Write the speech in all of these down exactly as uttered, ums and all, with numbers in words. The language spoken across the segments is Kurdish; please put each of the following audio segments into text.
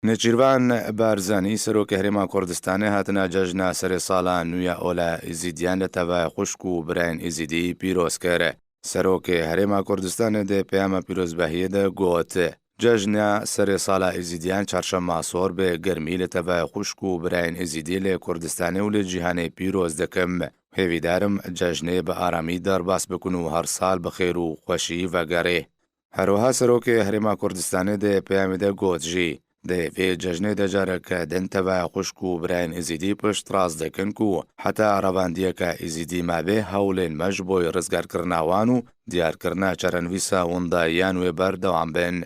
Nêçîrvan Barzanî, Serokê Herêma Kurdistanê, hatina cejna serê sala nû ya ola Êzîdiyan li tevaya xwişk û birayên Êzîdî pîroz kir. Serokê Herêma Kurdistanê di peyama pîrozbahiyê de got, Cejna serê sala Êzîdiyan çarşema sor bi germî li tevaya xwişk û birayên Êzîdî li Kurdistanê û li cîhanê pîroz dikim. Hêvîdar im cejnê bi aramî derbas bikin û her sal bi xêr û xweşî vegerê. Her wiha Serokê Herêma Kurdistanê di peyamê de got jî, Di vê cejnê de careke din tevaya xwişk û birayên Êzîdî piştrast dikin ku heta revandiyeke Êzîdî mabe, hewlên me ji bo rizgarkirina wan û diyarkirina çarenivîsa windayiyan wê berdewam bin.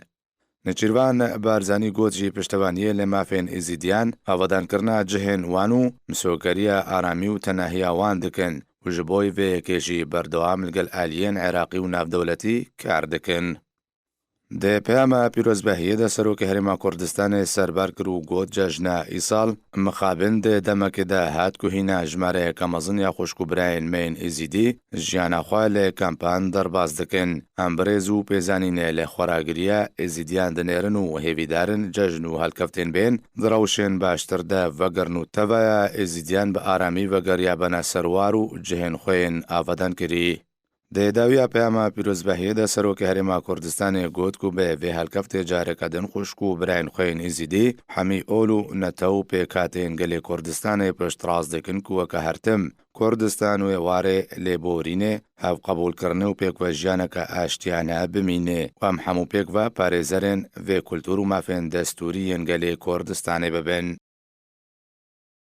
Nêçîrvan Barzanî got jî piştevaniyê li mafên Êzîdiyan, avadankirina cihên wan û misokeriya aramî û tenahiya wan dikin û ji bo vê yekê jî berdewam li gel aliyên Iraqî û navdewletî kar dikin. Di peyama pîrozbahiyê de Serokê Herêma Kurdistanê serbar kir û got, Cejna îsal mixabin di demekê de hat ku hîna jimareyeke mezin ya xwişk û birayên me yên Êzîdî jiyana xwe li kampan derbas dikin. Em birêz û pêzanînê li xweragiriya Êzîdiyan dinêrin û hêvîdar in cejn û helkeftên bên di rewşên baştir de vegerin û tevaya Êzîdiyan bi aramî vegeriya bena serwar û cihên xwe yên avadankirî. Di dawiya peyama pîrozbahiyê de Serokê Herêma Kurdistanê got ku bi vê helkeftê careke din xwişk û birayên xwe yên Êzîdî, hemî ol û netew û pêkhateyên gelê Kurdistanê piştrast dikin ku weke her tim Kurdistan wê warê lêborînê, hevqebûlkirinê û pêkvejiyaneke aştiyane bimîne û em hemû pêk ve parêzerên vê kultûr û mafên destûrî yên gelê Kurdistanê bibin.